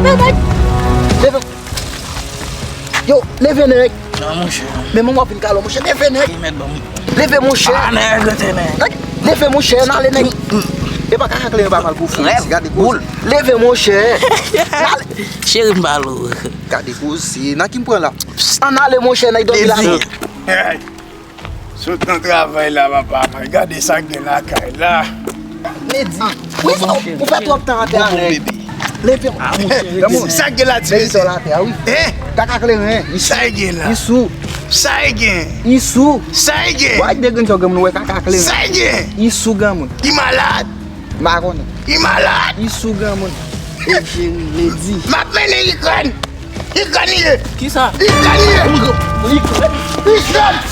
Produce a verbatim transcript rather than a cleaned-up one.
Leve. Yo, leve, nèg. Non, monchè. Men manman w ap vin kale w, monchè. Leve, nèg. Li mèt ban m. Leve, monchè. Ah, nèg, rete, nèg. Nèg, leve, monchè, n ale, nèg. E pa kaka kleren pa mal pou fou, gade kouz. Leve, monchè. N ale. Cheri, m pale w. Gade kouz, se nan ki m pran la. Ann ale, monchè, nèg dòmi la. Ledi. Hey. Sot nan travay la, papa. Gade sa k gen lakay la. Ledi. Wi, ou fè twòp tan atè a, nèg. Leve. Sa k gen la, ti mesye? Atè a, wi. Hein? Kaka kleren. Sa e gen la? Isou. Sa e gen? Isou. Sa e gen? Wè, de grenn sou granmoun, wè, kaka kleren. Sa e gen? Isou granmoun. Li malad? M pa konnen. Li malad? Isou granmoun. E cheri, Ledi. M ap mennen Ikrèn. Ikrèn li ye. Kisa? Ikrèn li ye. Ikrèn. Ikrèn.